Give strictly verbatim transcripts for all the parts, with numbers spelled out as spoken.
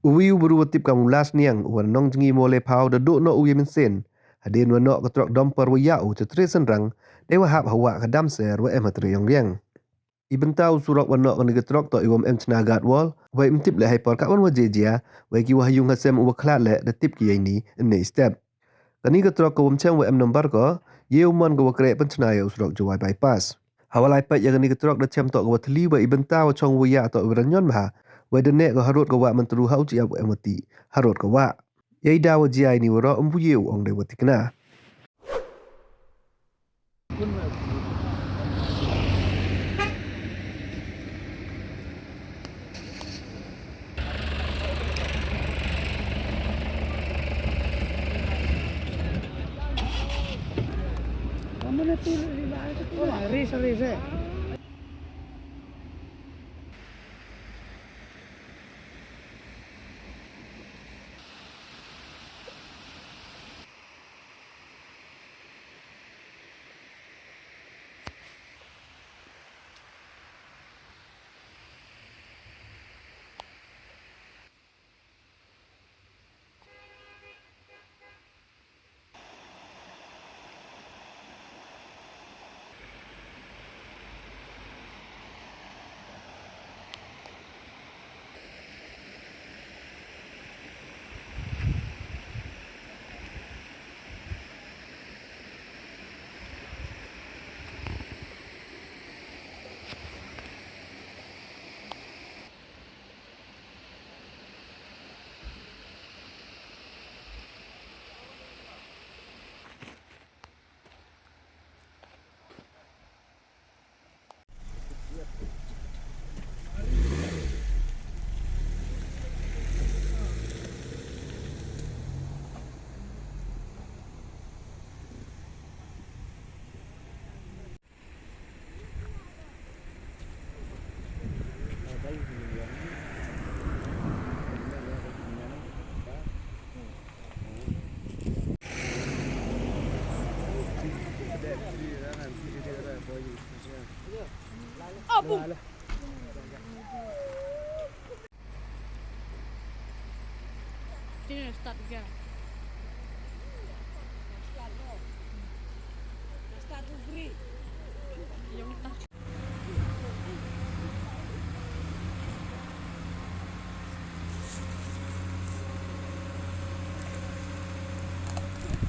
Uwi u bru wa tip kam u Las Niang, u wa nong jngi Mawlephaw, da duh noh u ya mynsiem hadien wa noh ka truck dumper wa yah u cha tre synrang, dei wa hap hawa ka Damser wa em ha Tre Ïongriang. I bynta u surok wa noh kani ka truck toh i wym em chna guard wall, wei ym tip leh hei por ka wan wa jia jia, wei ki wa ha yung ha sem u wa khlad leh da tip ki ya ini ynne i step. Kani ka truck ka wym chem wa em number ko, ye u mon ka wa kreh pynchna ya u surok Jowai bypass. Hawa lai peit ya kani ka truck da chem toh ka wa thli, wei i bynta wa chong wa yah toh i wa da ñion bha, wei da neh ka harud ka wa Myntdu ha u chi ap wa em wa ti harud ka wa. Yei da wa jia ini waroh ym pu ye u ong dei wa tikna. Sini start ya. Start dulu, beri. Yang tas.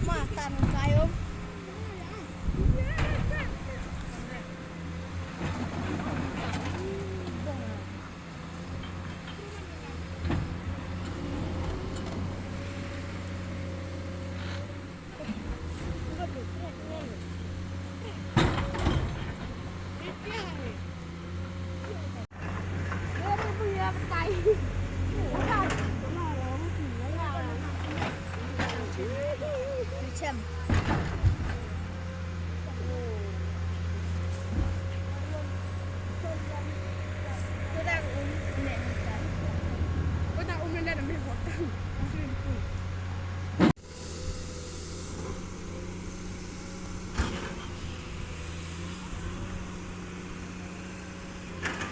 Makan kayo.